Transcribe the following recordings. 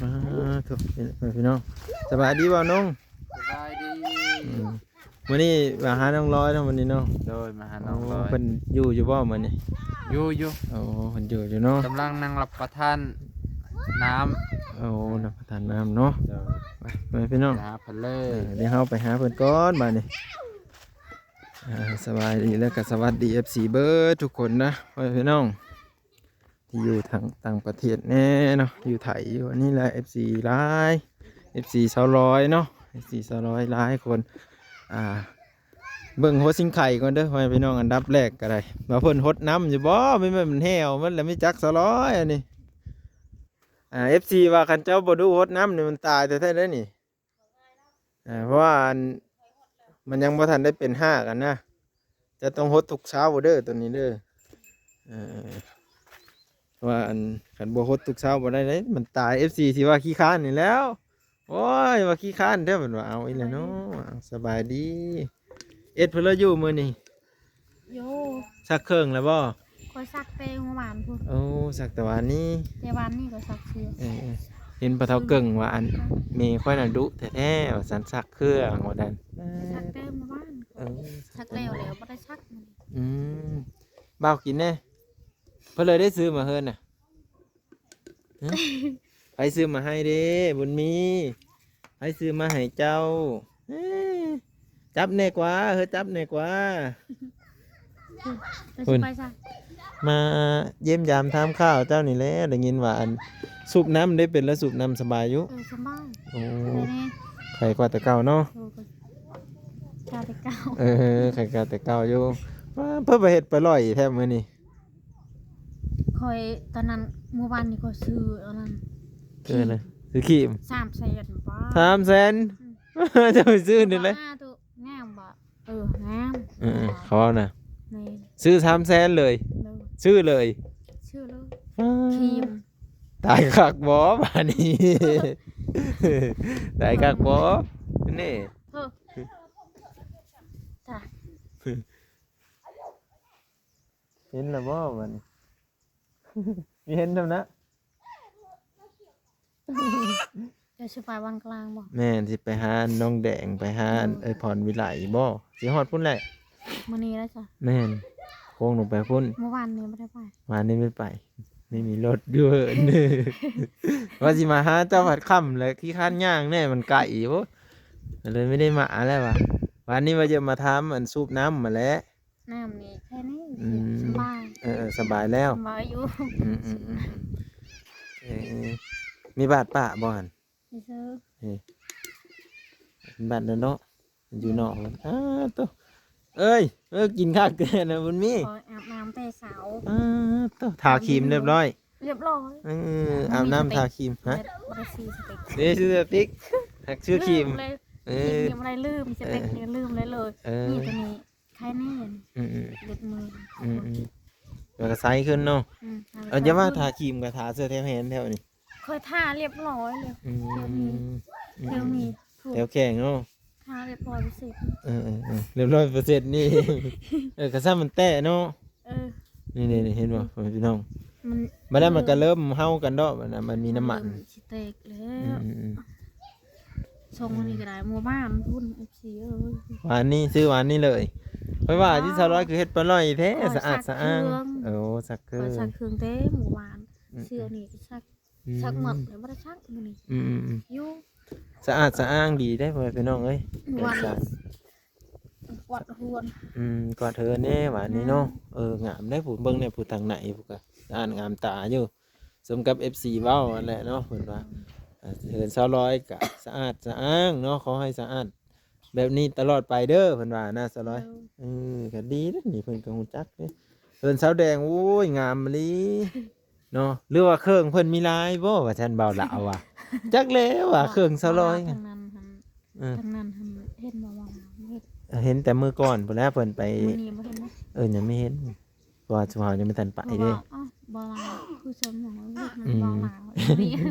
ອ່າ ທຸກ ພີ່ນ້ອງ ສະບາຍດີບໍ່ນ້ອງ? ສະບາຍດີ. ອືມ ມື້ນີ້ມາຫານ້ອງລອຍເນາະ ມື້ນີ້ເນາະ. ໂດຍ ມາຫານ້ອງລອຍ. ໂອ້ ເພິ່ນຢູ່ຢູ່ບໍ່ມື້ນີ້? ຢູ່ຢູ່. ໂອ້ ເພິ່ນຢູ່ຢູ່ເນາະ ກຳລັງນັ່ງຮັບປະທານນ້ຳ. ໂອ້ ຮັບປະທານນ້ຳເນາະ. ໂດຍ ໄປ ໄປພີ່ນ້ອງ ໄປຫາເພິ່ນເລີຍ. ເອີ ດຽວເຮົາໄປຫາເພິ່ນກ່ອນບາດນີ້. ອ່າ ສະບາຍດີ ແລ້ວກໍສະຫວັດດີ ເອັຟຊີ ເບິດທຸກຄົນນະ ພໍ່ແມ່ພີ່ນ້ອງທີ່ຢູ່ທາງຕ່າງປະເທດແດ່ເນາະ ຢູ່ໄທ ຢູ່ອັນນີ້ແຫຼະ ເອັຟຊີ ຫຼາຍ ເອັຟຊີ ສາວລອຍເນາະ ເອັຟຊີ ສາວລອຍຫຼາຍຄົນ. ອ່າ ເບິ່ງຫົວຊິງໄຄກ່ອນເດີ ພໍ່ແມ່ພີ່ນ້ອງ. ອັນດັບແລກກໍໄດ້ ວ່າເພິ່ນຫົດນ້ຳຢູ່ບໍ່? ແມ່ນມັນແຫ້ວ ມັນລະມີຈັກສາວລອຍອັນນີ້. ອ່າ ເອັຟຊີ ວ່າຄັນເຈົ້າບໍ່ດູຫົດນ້ຳນີ້ມັນຕາຍແທ້ໆເດ້ນີ້. ເອີ ເພາະວ່າອັນ ມັນຍັງບໍ່ທັນໄດ້ເປັນຮາກຫັ້ນນະ ຈະຕ້ອງຫົດທຸກເຊົ້າເດີ ໂຕນີ້ເດີ. ເອີ ເພາະວ່າອັນ ຄັນບໍ່ຫົດທຸກເຊົ້າບໍ່ໄດ້ເດ້ ມັນຕາຍ. ເອັຟຊີ ຊິວ່າຂີ້ຄ້ານນີ້ແລ້ວ. ໂອ້ຍ ວ່າຂີ້ຄ້ານແທ້ ເພິ່ນວ່າ. ເອົາອີກແລ້ວເນາະ. ສະບາຍດີ ສະບາຍດີ. ເອັດເພິ່ນລະຢູ່ມື້ນີ້? ຢູ່. ຊັກເຄື່ອງແລ້ວບໍ່? ຂ້ອຍຊັກແຕ່ມື້ວານພຸ້ນ. ໂອ້ ຊັກແຕ່ວານນີ້. ແຕ່ວານນີ້ກໍຊັກເຄື່ອງ. ເອີ ເອີ ເຫັນພໍ່ເຖົ້າເກິ່ງວ່າ ອັນ ແມ່ຂ້ອຍນະດຸແທ້ໆ ວ່າຊັ້ນ ຊັກເຄື່ອງວ່າຊັ້ນ. ຊັກແຕ່ມື້ວານ. ເອີ ຊັກແລ້ວແລ້ວ ບໍ່ໄດ້ຊັກ. ອືມ ບ່າວກິນແດ່. ເພິ່ນເລີຍໄດ້ຊື້ມາເຮືອນນະ. ຫຶ? ໃຜຊື້ມາໃຫ້ເດ້ ບຸນມີ? ໃຜຊື້ມາໃຫ້ເຈົ້າ? ເອີ ຈັບແດ່ກວ່າ ເຮີ ຈັບແດ່ກວ່າ. ເພິ່ນຊິໄປໃສ? ມາຢ້ຽມຢາມຖາມຂ່າວເຈົ້ານີ້ແຫຼະ. ໄດ້ຍິນວ່າ ອັນ ສູບນ້ຳເດ້ ເປັນລະສູບນ້ຳສະບາຍຢູ່? ເອີ ສະບາຍ. ໂອ້ ໄຂ້ກວ່າແຕ່ເກົ່າເນາະ. ໂດຍ ກວ່າແຕ່ເກົ່າ. ເອີ ໄຂ້ກວ່າແຕ່ເກົ່າຢູ່. ວ້າ ເພິ່ນໄປເຮັດໄປຫຼອຍແທ້ມື້ນີ້. ຂ້ອຍຕອນນັ້ນ ມື້ວານນີ້ຂ້ອຍຊື້ອັນນັ້ນ ຊື້ຫຍັງ? ຄີມ. ຊື້ຄີມ ສາມແສນ. ສາມແສນ. ອືມ ເຈົ້າໄປຊື້ນີ້ແຫຼະ. ງາມບໍ່? ເອີ ງາມ. ເອີ ເຂົາເວົ້ານະ. ແມ່ນ. ຊື້ສາມແສນເລີຍ. ໂດຍ. ຊື້ເລີຍ. ຊື້ເລີຍ. ວ້າ ຄີມ. ຕາຍຄັກບໍ່ບາດນີ້? ຕາຍຄັກບໍ່? ນີ້ ເຮີ ຕາຍ. ເຫັນແລ້ວບໍ່ບັດນີ້? ມີເຫັນນຳນະ. ເຈົ້າຊິໄປວັງກະລາງບໍ່? ແມ່ນ ຊິໄປຫານ້ອງແດງ ໄປຫາ ໂດຍ ເອື້ອຍພອນວິໄລບໍ່? ຊິຮອດພຸ້ນແຫຼະ. ມື້ນີ້ແຫຼະຊະ. ແມ່ນ ໂຄ້ງລົງໄປພຸ້ນ. ມື້ວານນີ້ບໍ່ໄດ້ໄປ. ວານນີ້ບໍ່ໄປ ໄມ່ມີລົດຢູ່ເຮືອນ. ວ່າຊິມາຫາເຈົ້າພັດຄ່ຳແລ້ວ ຂີ້ຄ້ານຍ່າງແດ່ ມັນໄກ. ໂອ້ ກໍເລີຍໄມ່ໄດ້ມາແລ້ວວ່າ. ວານນີ້ວ່າຈະມາຖາມ ອັນ ສູບນ້ຳຫັ້ນແຫຼະ. ນ້ຳນີ້ແຄ່ນີ້ ອືມ ສະບາຍ. ເອີ ເອີ ສະບາຍແລ້ວ. ສະບາຍຢູ່. ອືມ ອືມ ອືມ ເອີ ມີບາດປະບໍ່ຫັ້ນ? ມີເຊີ. ເອີ ບາດແລ້ວເນາະ ຢູ່ນອກ. ອ້າໂຕ ເອີຍ ເອີ ກິນຄັກແທ້ນະບຸນມີ. ຂ້ອຍອາບນ້ຳແຕ່ເຊົ້າ. ອ້າໂຕ ທາຄຣີມຮຽບຮ້ອຍ. ຮຽບຮ້ອຍ. ເອີ ອາບນ້ຳ ມີສະຕິກ ທາຄຣີມ. ຮະ? ບໍ່ໄດ້ຊື້ສະຕິກ. ເດ້ ຊື້ສະຕິກ ຫາກຊື້ຄຣີມ. ເອີ ຄຣີມຍັງບໍ່ໄດ້ລືມ ສະຕິກ ເອີ ຍັງລືມໄດ້ເລີຍ. ເອີ ມີແຕ່ນີ້ ໄຄແນ່ນ. ອືມໆ ເລັບມື. ອືມໆ ແລ້ວກໍໃສຂຶ້ນເນາະ. ອືມ ເອົາ ຢ່າວ່າທາຄຣີມ ກໍທາເສື້ອແຖວແຮນແຖວນີ້. ຂ້ອຍທາຮຽບຮ້ອຍແລ້ວ. ອືມ ແຖວນີ້ ອືມໆ ແຖວນີ້ ແຖວແຂ້ງເນາະ. ທາຮຽບຮ້ອຍເປີເຊັນ. ເອີໆໆ ຮຽບຮ້ອຍເປີເຊັນນີ້. ເອີ ກໍຊ້ຳມັນແຕະເນາະ. ເອີ ນີ້ໆໆ ເຫັນບໍ່ ພໍ່ແມ່ພີ່ນ້ອງ? ມັນ ບັດນັ້ນມັນກໍເລີ່ມເຫົ່າກັນເດາະ ບັດນັ້ນມັນມີນ້ຳມັນ. ເລີ່ມຊິແຕກແລ້ວ. ອືມໆໆ ສົ່ງມື້ນີ້ກໍໄດ້ ມື້ວານພຸ້ນ ເອັຟຊີເອີຍ. ວານນີ້ ຊື້ວານນີ້ເລີຍ. ຂ້ອຍວ່າ ອໍ ທີ່ສາວລອຍຄືເຮັດປາຫຼອຍແທ້ ຂ້ອຍ ສະອາດສະອ້າງ. ໂອ້ ຊັກເຄື່ອງ ຂ້ອຍຊັກເຄື່ອງແຕ່ມື້ວານ. ອືມ ເສື້ອນີ້ກໍຊັກ ອືມ ຊັກໝົດ ຍັງບໍ່ໄດ້ຊັກມື້ນີ້. ອືມໆໆ ຢູ່ ສະອາດສະອ້າງດີເດ້ ພໍ່ແມ່ພີ່ນ້ອງເອີຍ. ວານ ກວາດເຮືອນ. ອືມ ກວາດເຮືອນແດ່ວານນີ້ເນາະ. ອືມ ເອີ ງາມເດ້ ຜູ້ເບິ່ງແດ່ ຜູ້ທາງໃນພຸ້ນກະສະອາດງາມຕາຢູ່. ສົມກັບເອັຟຊີເວົ້າຫັ້ນແຫຼະເນາະ ເພິ່ນວ່າ ອືມ ເອີ ເຮືອນສາວລອຍກະສະອາດສະອ້າງເນາະ. ຂໍໃຫ້ສະອາດແບບນີ້ຕະຫຼອດໄປເດີ ເພິ່ນວ່ານະ ສາວລອຍ. ໂດຍ ເອີ ກະດີເດ້ນີ້ ເພິ່ນກະຮູ້ຈັກເດ້. ເຮືອນສາວແດງ ໂອ້ຍ ງາມອີ່ຫຼີເນາະ. ຫຼືວ່າເຄື່ອງເພິ່ນມີຫຼາຍບໍ່ ວ່າຊັ້ນ ບ່າວລາວວ່າ. ຈັກແລ້ວວ່າເຄື່ອງສາວລອຍ. ທາງນັ້ນຫັ້ນ ເອີ ທາງນັ້ນຫັ້ນເຫັນບໍ່ວ່າເຮັດ? ເຫັນແຕ່ມື້ກ່ອນພຸ້ນແຫຼະ ເພິ່ນໄປ. ມື້ນີ້ບໍ່ເຫັນເນາະ. ເອີ ຍັງບໍ່ເຫັນ ເພາະວ່າຊຸມເຮົາຍັງບໍ່ທັນໄປເດ້. ບໍ່ວ່າ ເອົ້າ ບໍ່ວ່າ ຄືເຊິ່ງຫຍັງວ່າເຮັດມັນ ອືມ ບໍ່ວ່າ.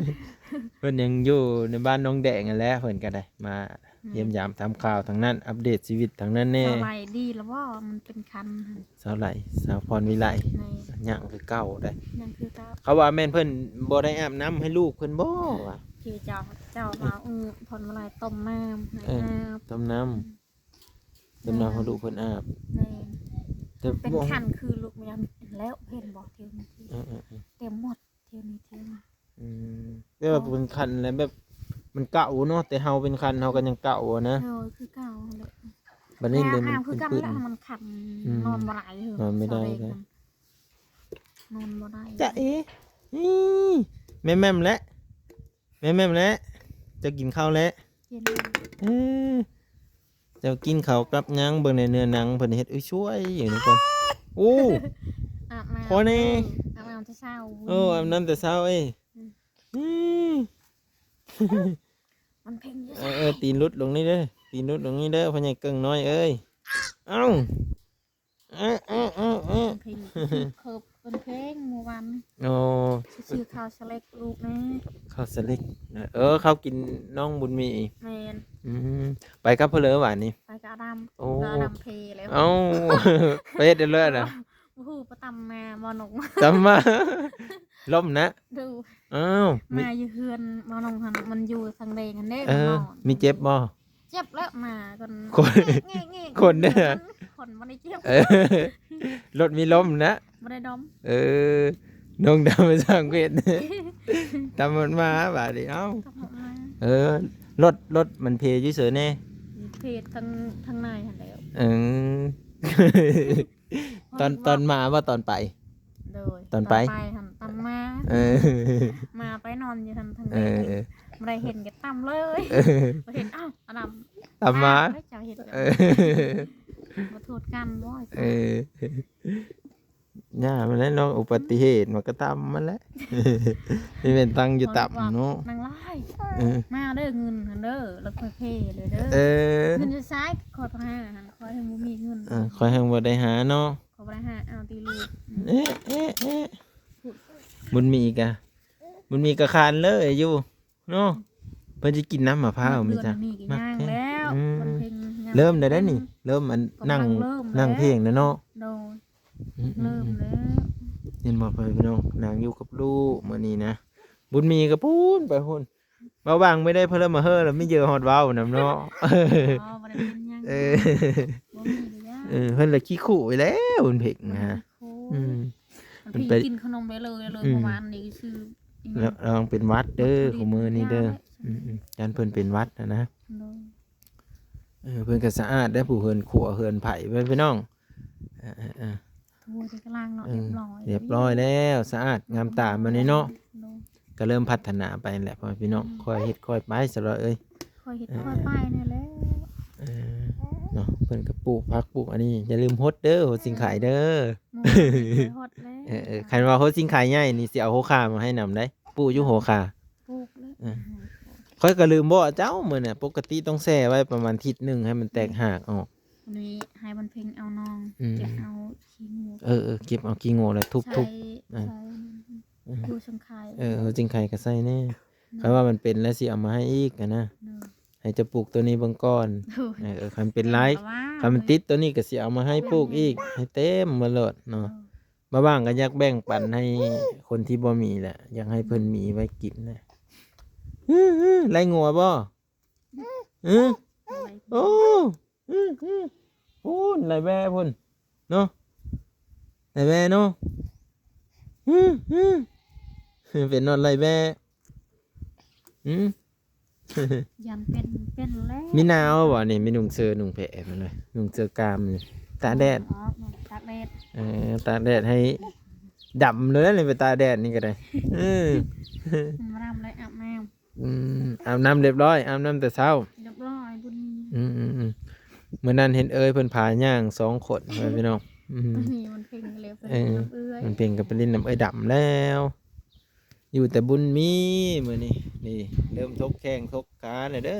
ເພິ່ນຍັງຢູ່ໃນບ້ານນ້ອງແດງຫັ້ນແຫຼະ ເພິ່ນກໍໄດ້ມາ ອືມ ຢ້ຽມຢາມຖາມຂ່າວທາງນັ້ນ ອັບເດດຊີວິດທາງນັ້ນແດ່. ສາວໄຫຼດີແລ້ວບໍ່? ມັນເປັນຄັນ. ສາວໄຫຼ ສາວພອນວິໄລ. ແມ່ນ ຍັງຄືເກົ່າເດ້ ຍັງຄືເກົ່າ. ເຂົາວ່າແມ່ນເພິ່ນບໍ່ໄດ້ອາບນ້ຳໃຫ້ລູກເພິ່ນບໍ່ ວ່າ ທີ່ເຈົ້າ ເຈົ້າວ່າ ອື ເພິ່ນວ່າໄດ້ຕົ້ມນ້ຳໃຫ້ ເອີ ອາບ ຕົ້ມນ້ຳ ອື ຕົ້ມນ້ຳໃຫ້ລູກເພິ່ນອາບ ແມ່ນ ແຕ່ ເປັນ ບໍ່ ຄັນຄືລູກແມ່ແລ້ວ ເຫັນບໍ່ ທີ່ ເອີໆໆ ເຕັມໝົດ ທີ່ນີ້ ທີ່ນີ້ ອືມ ແບບວ່າເປັນຄັນແລ້ວ ແບບມັນເກົ່າເນາະ ແຕ່ເຮົາເປັນຄັນເຮົາກໍຍັງເກົ່ານະ ໂດຍ ຄືເກົ່າຫັ້ນແຫຼະ ບັດນີ້ ແຕ່ ເລີຍມັນ ຫາວ ຄືກັນ ເປັນ ແຫຼະ ມັນຄັນ ອືມ ນອນບໍ່ໄດ້ ນອນບໍ່ໄດ້ ສາວເລັກ ແລ້ວ ນອນບໍ່ໄດ້ ຈ໊ະເອ ນີ້ ແມ່ແໝ້ມແຫຼະ ແມ່ແໝ້ມແຫຼະ ເຈົ້າກິນເຂົ້າແລ້ວ ກິນແລ້ວ ເອີ ເຈົ້າກິນເຂົ້າກັບຫຍັງ? ເບິ່ງໃນເນື້ອໜັງເພິ່ນເຮັດ ອຸ້ຍ ຊ່ວຍຢູ່ນີ້ກ່ອນ ໂອ້ ອາບນ້ຳ ພໍແນ່ ອືມ ອາບນ້ຳແຕ່ເຊົ້າ ເອີ ອາບນ້ຳແຕ່ເຊົ້າເອີຍ ອືມ ອືມ ມັນເພັງຢູ່ ເອີ ເອີ ຕີນຫຼຸດລົງນີ້ເດີ ຕີນຫຼຸດລົງນີ້ເດີ ພໍ່ໃຫຍ່ເກິ່ງນ້ອຍເອີຍ ເອົ້າ ເອີ ເອີ ເອີ ເອີ ເພງ ເຄີບເພິ່ນເພງມື້ວານນີ້ ໂອ້ ຊື້ເຂົ້າສາວເລັກລູກແດ່ ເຂົ້າສາວເລັກ ເອີ ເຂົ້າກິນນ້ອງບຸນມີ ແມ່ນ ອືມ ໄປກັບໃຜເລີຫວານນີ້? ໄປກັບອາດຳ ໂອ້ ກໍອາດຳເພແລ້ວ ເອົ້າ ໄປເຮັດແນວໃດນະ? ບໍ່ຮູ້ ໄປຕຳມາບໍ່ນົງ ຕຳມາ ລົ້ມນະ ດູ ອ້າວ ມາຢູ່ເຮືອນບໍ່ນົງຫັ້ນ ມັນຢູ່ທາງແດງຫັ້ນເດ້ ເອີ ມັນນອນ ມີເຈັບບໍ່? ເຈັບແລ້ວ ມາກ່ອນ ຄົນ ແງະໆໆ ຄົນເດ້ ຄົນບໍ່ໄດ້ເຈັບ ເອີ ລົດມີລົມນະ ບໍ່ໄດ້ດົມ ເອີ ນົງດຳໄປສ້າງເວດ ຕຳມັນມາບາດນີ້ ເອົ້າ ຕຳມັນມາ ເອີ ລົດ ລົດມັນເພຢູ່ໃສແດ່? ເພທາງ ທາງໃນຫັ້ນແຫຼະ ເອີ ຕອນ ຕອນມາບໍ່ ຕອນໄປ? ໂດຍ ຕອນໄປ ຕອນໄປຫັ້ນຕຳມາ ເອີ ມາໄປນອນຢູ່ຫັ້ນທາງໃດ ເອີ ບໍ່ໄດ້ເຫັນກໍຕຳເລີຍ ເອີ ບໍ່ເຫັນ ອ້າວ ອາດຳ ຕຳມາ ອ້າວ ເຈົ້າເຮັດແບບ ເອີ ບໍ່ໂທດກັນບໍ່ ເອີ ຍ່າມັນແຫຼະເນາະ ອຸບັດຕິເຫດມັນກໍຕຳມັນແຫຼະ ນີ້ແມ່ນຕັ້ງຢູ່ຕຳເນາະ ນາງຫຼາຍ ເອີ ມາເດີເງິນຫັ້ນເດີ ແລ້ວຄ່ອຍເພເລີຍເດີ ເອີ ເງິນຢູ່ໃສ ຂ້ອຍພາ ຂ້ອຍແຮ່ງບໍ່ມີເງິນ ເອີ ຂ້ອຍແຮ່ງບໍ່ໄດ້ຫາເນາະ ເຂົາບໍ່ໄດ້ຫາເອົາຕິລູກ ເອະ ເອະ ເອະ ເອະ ບຸນມີກະ ບຸນມີກະຄານເລີຍຢູ່ເນາະ ເພິ່ນຊິກິນນ້ຳມະພ້າວ ມັນ ແມ່ນຈ້ະ ນີ້ກໍ ມັກ ຍ່າງ ແທ້ ແລ້ວ ອືມ ມັນເພັງ ເລີ່ມໄດ້ ໄດ້ນີ້ ເລີ່ມອັນ ກຳລັງ ນັ່ງ ເລີ່ມ ນັ່ງເພງແລ້ວເນາະ ໂດຍ ອືມ ເລີ່ມແລ້ວ ເຫັນບໍ່ ພໍ່ແມ່ພີ່ນ້ອງ ນາງຢູ່ກັບລູກມື້ນີ້ນະ ບຸນມີກໍພຸ້ນໄປພຸ້ນ ມາຫວ່າງມື້ໃດເພິ່ນລະມາເຮີລະມີເຢີຮອດເວົ້ານຳເນາະ ອໍ ບໍ່ໄດ້ເປັນຫຍັງ ເອີ ບໍ່ມີກໍຢ່າ ເອີ ເພິ່ນລະຂີ້ຂູ່ອີກແລ້ວ ບຸນເພັງນະ ອືມ ມັນໄປກິນຂະໜົມໄປເລີຍ ເລີຍ ອືມ ເມື່ອວານນີ້ຄື ລະວັງເປັນຫວັດເດີ ມື້ນີ້ເດີ ອືມໆ ຢ້ານເພິ່ນເປັນຫວັດຫັ້ນນະ ໂດຍ ເອີ ເພິ່ນກໍສະອາດເດ້ ຜູ້ເຮືອນຄົວເຮືອນໃຜ ພີ່ນ້ອງ ເອີໆໆ ໂອ້ຍ ກຳລັງເນາະ ເອີ ຮຽບຮ້ອຍ ຮຽບຮ້ອຍແລ້ວ ສະອາດງາມຕາບັດນີ້ເນາະ ໂດຍ ກໍເລີ່ມພັດທະນາໄປແຫຼະ ພໍ່ແມ່ພີ່ນ້ອງ ອືມ ຄ່ອຍເຮັດຄ່ອຍໄປ ສາວລອຍເອີຍ ຄ່ອຍເຮັດ ເອີ ຄ່ອຍໄປນີ້ແຫຼະ ເອີ ເນາະ ເພິ່ນກໍປູກຜັກປູກອັນນີ້ ຢ່າລືມຫົດເດີ ຫົດຊິງໄຄເດີ ໝູ່ເພິ່ນກໍຫົດແລ້ວ ເອີໆ ຄັນວ່າຫົດຊິງໄຄໃຫຍ່ນີ້ ຊິເອົາຫົວຂ່າມາໃຫ້ນຳໄດ໋ ປູກຢູ່ຫົວຂ່າ ປູກເລີຍ ເອີ ຂ້ອຍກໍລືມບອກເຈົ້າ ມື້ນັ້ນ ປົກກະຕິຕ້ອງແຊ່ໄວ້ປະມານທິດໜຶ່ງ ໃຫ້ມັນແຕກຮາກອອກ ນີ້ໃຫ້ມັນເພັງເອົານ້ອງ ອືມ ເກັບເອົາຂີ້ງູ ເອີໆ ເກັບເອົາຂີ້ງູແລ້ວທຸບໆ ໃສ່ ເອີ ໃສ່ ອືມ ຫົວຊິງໄຄ ເອີ ຫົວຊິງໄຄກໍໃສ່ແດ່ ເນາະ ຄັນວ່າມັນເປັນແລ້ວຊິເອົາມາໃຫ້ອີກຫັ້ນນະ ໂດຍ ໃຫ້ເຈົ້າປູກໂຕນີ້ເບິ່ງກ່ອນ ໂດຍ ເອີ ຄັນເປັນຫຼາຍ ຄັນມັນຕິດໂຕນີ້ກໍຊິເອົາມາໃຫ້ປູກອີກ ໃຫ້ເຕັມໝົດໂລດເນາະ ໂດຍ ບ່າວຫວ່າງກໍຢາກແບ່ງປັນໃຫ້ຄົນທີ່ບໍ່ມີແຫຼະ ຢາກໃຫ້ເພິ່ນມີໄວ້ກິນນະ ອື ໄລ່ງົວບໍ່? ອື ໂອ້ ອື ອື ພຸ້ນ ໄລ່ແບ້ພຸ້ນເນາະ ໄລ່ແບ້ເນາະ ອື ອື ເປັນນອນໄລ່ແບ້ ອື ຢ້ານເປັນ ເປັນແລ້ວ ມີໜາວບໍ່ນີ້? ມີນຸ່ງເສື້ອນຸ່ງແພມາເລີຍ ນຸ່ງເສື້ອກາມນີ້ ຕາກແດດ ອໍ ຕາກແດດ ເອີ ຕາກແດດໃຫ້ດຳເລີຍນີ້ ໄປຕາກແດດນີ້ກໍໄດ້ ເອີ ມາດຳເລີຍ ອາບນ້ຳ ອືມ ອາບນ້ຳຮຽບຮ້ອຍ ອາບນ້ຳແຕ່ເຊົ້າ ຮຽບຮ້ອຍ ບຸນ ອືມໆ ມື້ນັ້ນເຫັນເອີຍເພິ່ນພາຍ່າງສອງຄົນ ພີ່ນ້ອງ ອືມ ນີ້ມັນເພັງແລ້ວ ເອີ ມັນເພັງກໍໄປຫຼິ້ນນຳເອີຍດຳແລ້ວ ຢູ່ແຕ່ບຸນມີມື້ນີ້ ນີ້ເລີ່ມທົກແຂ້ງທົກຂາແລ້ວເດີ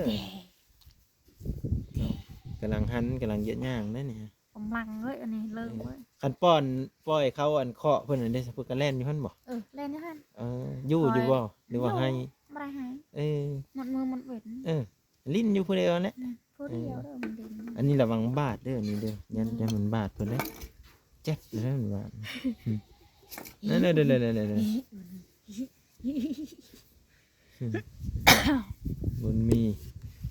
ກຳລັງຫັນ ກຳລັງຢຽດຍ່າງເດ້ນີ້ ກຳລັງເລີຍ ອັນນີ້ເລີ່ມເລີຍ ເອີ ຄັນປ້ອນ ປ່ອຍເຂົາອັນເຄາະເພິ່ນຫັ້ນເດ້ ເພິ່ນກໍແລ່ນຢູ່ຫັ້ນບໍ່? ເອີ ແລ່ນຢູ່ຫັ້ນ ເອີ ຢູ່ ຢູ່ບໍ່ ຫຼືວ່າໄຫ້? ບໍ່ໄດ້ໄຫ້ ເອີ ໝົດມື້ໝົດເວັນ ເອີ ຫຼິ້ນຢູ່ຜູ້ດຽວແຫຼະ ອືມ ຜູ້ດຽວເດີ ເອີ ມັນຫຼິ້ນ ອັນນີ້ລະວັງບາດເດີ ອັນນີ້ເດີ ຢ້ານ ຢ້ານມັນບາດເພິ່ນເດ້ ເຈັບເດີ ມັນວ່າ ນັ້ນໆໆໆ ອືມ ອືມ ບຸນມີ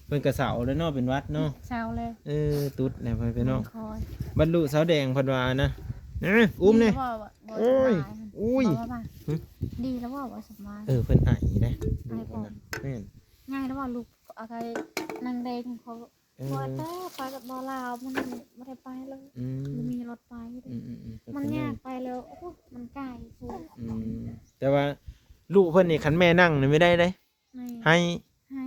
ເພິ່ນກະເຊົາແລ້ວເນາະ ເປັນຫວັດເນາະ ເຊົາແລ້ວ ເອີ ຕຸດແລ້ວ ພໍ່ແມ່ພີ່ນ້ອງ ຄອຍ ບັດລູກສາວແດງເພິ່ນວ່ານະ ເອີ ອຸ້ມແດ່ ດີແລ້ວບໍ່ ບໍ່ ໂອ້ຍ ສະບາຍ ອຸ້ຍ ບໍ່ວ່າ ຫຶ ດີແລ້ວບໍ່ ບໍ່ສະບາຍ ເອີ ເພິ່ນໄອເດ້ ໄອ ລູກເພິ່ນນະ ແມ່ນ ໃຫຍ່ແລ້ວບໍ່ ລູກ ອາໄກ ນາງແດງຂອງ ເອີ ບໍ່ແຕ່ໄປກັບບໍ່ລາວ ມັນບໍ່ໄດ້ໄປເລີຍ ອືມ ບໍ່ມີລົດໄປເລີຍ ອືມໆໆ ມັນຍາກໄປແລ້ວ ໂອ້ ມັນໄກໂພດ ອືມ ແຕ່ວ່າລູກເພິ່ນນີ້ ຄັນແມ່ນັ່ງນີ້ໄດ້ເດ້ ແມ່ນ ໄຫ້ ໄຫ້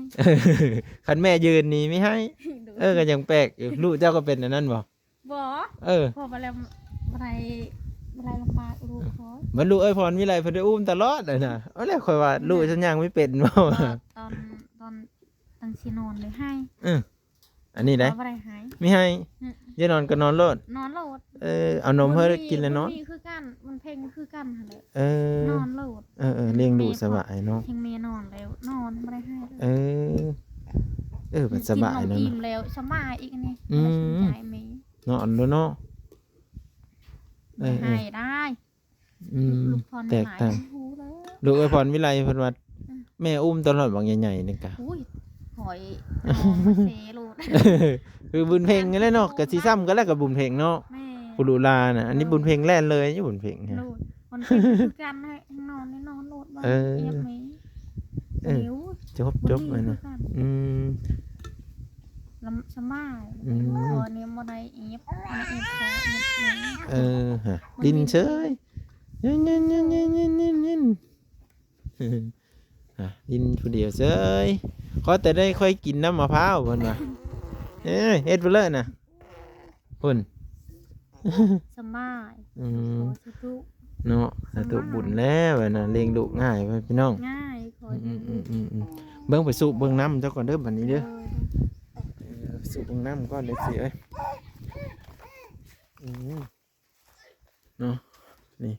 ຄັນແມ່ຢືນນີ້ມີໄຫ້ ໂດຍ ເອີ ກໍຍັງແປກຢູ່ ລູກເຈົ້າກໍເປັນອັນນັ້ນບໍ່? ບໍ່ ເອີ ເພາະວ່າແລ້ວບໍ່ໄດ້ ບໍ່ໄດ້ລຳບາກລູກຂ້ອຍ ບັດລູກເອີ່ຍພອນວິໄລເພິ່ນໄດ້ອຸ້ມຕະຫຼອດເລີຍນະ ເອົາແລ້ວຂ້ອຍວ່າລູກ ອືມ ສັນຍາງບໍ່ເປັນບໍ່ ຕອນ ຕອນ ຕອນຊິນອນເລີຍໄຫ້ ເອີ ອັນນີ້ໄດ໋ ບໍ່ໄດ້ໄຫ້ ມີໄຫ້ ອືມ ຢາກນອນກໍນອນໂລດ ນອນໂລດ ເອີ ເອົານົມໃຫ້ກິນແລ້ວນອນ ບຸນມີຄືກັນ ບຸນເພັງຄືກັນຫັ້ນແຫຼະ ເອີ ນອນໂລດ ເອີໆ ລ້ຽງລູກສະບາຍເນາະ ແຮງແມ່ນອນແລ້ວ ນອນບໍ່ໄດ້ໄຫ້ເລີຍ ເອີ ເອີ ບັດສະບາຍເນາະ ກິນນົມອີ່ມແລ້ວສະບາຍອີກອັນນີ້ ອືມ ບໍ່ໄດ້ສົນໃຈແມ່ ນອນໂລດເນາະ ເອີໆ ໄດ້ໄຫ້ໄດ້ ອືມ ລູກພອນ ແຕກຕ່າງ ຫາຍ ຮູ້ແລ້ວ ລູກເອີ່ຍພອນວິໄລເພິ່ນວ່າ ອືມ ແມ່ອຸ້ມຕະຫຼອດບັກໃຫຍ່ໆ ນີ້ກະ ອຸ້ຍ ຂ້ອຍເອົາມາເຊໂລດ ຄືບຸນເພັງຫັ້ນແຫຼະເນາະ ກະຊິຊ້ຳກັນແລ້ວກັບບຸນເພັງເນາະ ແມ່ນ ຜູ້ລຸລານະ ອັນນີ້ ເອີ ບຸນເພັງແລ່ນເລີຍຢູ່ບຸນເພັງ ໂລດ ມັນເປັນຄືກັນໃຫ້ນອນນີ້ນອນໂລດ ເອີ ເອີ ຈົບ ຈົບ ອັນນີ້ ອືມ ລຳ ສະບາຍ ອືມ ໂອ້ ອັນນີ້ບໍ່ໄດ້ເອັບ ອັນນີ້ເອັບພໍ ເອັບແມ່ ເອີ ຫະ ດິນເຊີຍ ເຢັນໆ ຫະ ດິນຜູ້ດຽວເຊີຍ ຂໍແຕ່ໄດ້ຄ່ອຍກິນນ້ຳມະພ້າວ ເພິ່ນວ່າ ເອີ ເຮັດໄປເລີຍນະ ພຸ້ນ ສະບາຍ ອືມ ຂໍສາທຸ ເນາະ ສາທຸ ສະບາຍ ບຸນແລ້ວນະ ລ້ຽງລູກງ່າຍ ພີ່ນ້ອງ ງ່າຍ ຂໍ ອືມໆໆ ເບິ່ງໄປສູບເບິ່ງນ້ຳເຈົ້າກ່ອນເດີ ບັດນີ້ເດີ ໂດຍ ເອີ ສູບເບິ່ງນ້ຳກ່ອນເດີ ເອີຍ ອືມ ເນາະ ນີ້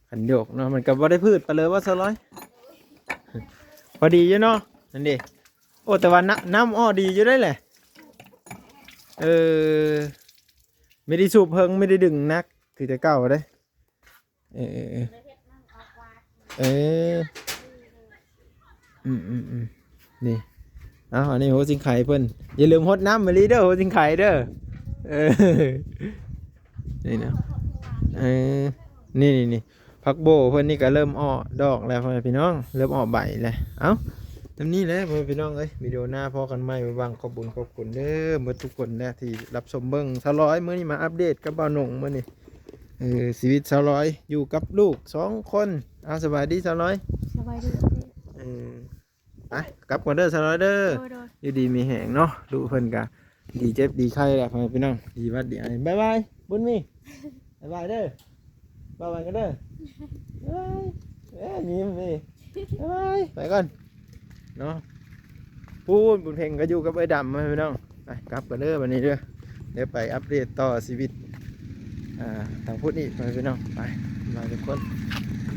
ຄັນໂຍກເນາະ ມັນກໍບໍ່ໄດ້ຜືດປານໃດວ່າຊະລອຍ ພໍດີຢູ່ເນາະ ນັ້ນເດ ໂອ້ ແຕ່ວ່ານ້ຳ ນ້ຳອອກດີຢູ່ເດ້ແຫຼະ ເອີ ບໍ່ໄດ້ສູບເພິງ ບໍ່ໄດ້ດຶງໜັກຄືແຕ່ເກົ່າເດ້ ເອີ ເອີ ເອີ ເອີ ອືມໆໆ ນີ້ ເອົາ ອັນນີ້ຫົວຊິງໄຄເພິ່ນ ຢ່າລືມຫົດນ້ຳມະລີເດີ ຫົວຊິງໄຄເດີ ເອີ ນີ້ນະ ເອີ ນີ້ໆໆ ຜັກໂບເພິ່ນນີ້ກໍເລີ່ມອອກດອກແລ້ວ ພໍ່ແມ່ພີ່ນ້ອງ ເລີ່ມອອກໃບແລ້ວ ເອົ້າ ສ່ຳນີ້ແຫຼະ ພໍ່ແມ່ພີ່ນ້ອງເອີຍ ວິດີໂອໜ້າພໍ້ກັນໃໝ່ ຫວັງຂອບບຸນຂອບຄຸນເດີ ເບິດທຸກຄົນແຫຼະທີ່ຮັບຊົມເບິ່ງ ສາວລອຍ ມື້ນີ້ມາອັບເດດກັບບ່າວໜົງມື້ນີ້ ເອີ ຊີວິດສາວລອຍຢູ່ກັບລູກສອງຄົນ ເອົາ ສະບາຍດີສາວລອຍ ສະບາຍດີ ເອີ ໄປ ກັບກ່ອນເດີສາວລອຍເດີ ໂດຍໆ ຢູ່ດີມີແຮງເນາະ ລູກເພິ່ນກະດີເຈັບດີໄຂ້ແຫຼະ ພໍ່ແມ່ພີ່ນ້ອງ ດີຫວັດດີໄອ ບາຍບາຍ ບຸນມີ ບາຍບາຍເດີ ບາຍບາຍກັນເດີ ບາຍບາຍ ເອີ ຍິ້ມນີ້ ບາຍບາຍ ໄປກ່ອນເນາະ ພຸ້ນ ບຸນເພັງກໍຢູ່ກັບເອື້ອຍດຳ ພໍ່ແມ່ພີ່ນ້ອງ ໄປ ກັບກັນເດີບັດນີ້ເດີ ດຽວໄປອັບເດດຕໍ່ຊີວິດ ອ່າ ທາງພຸ້ນອີກ ພໍ່ແມ່ພີ່ນ້ອງ ໄປ ບາຍບາຍທຸກຄົນ.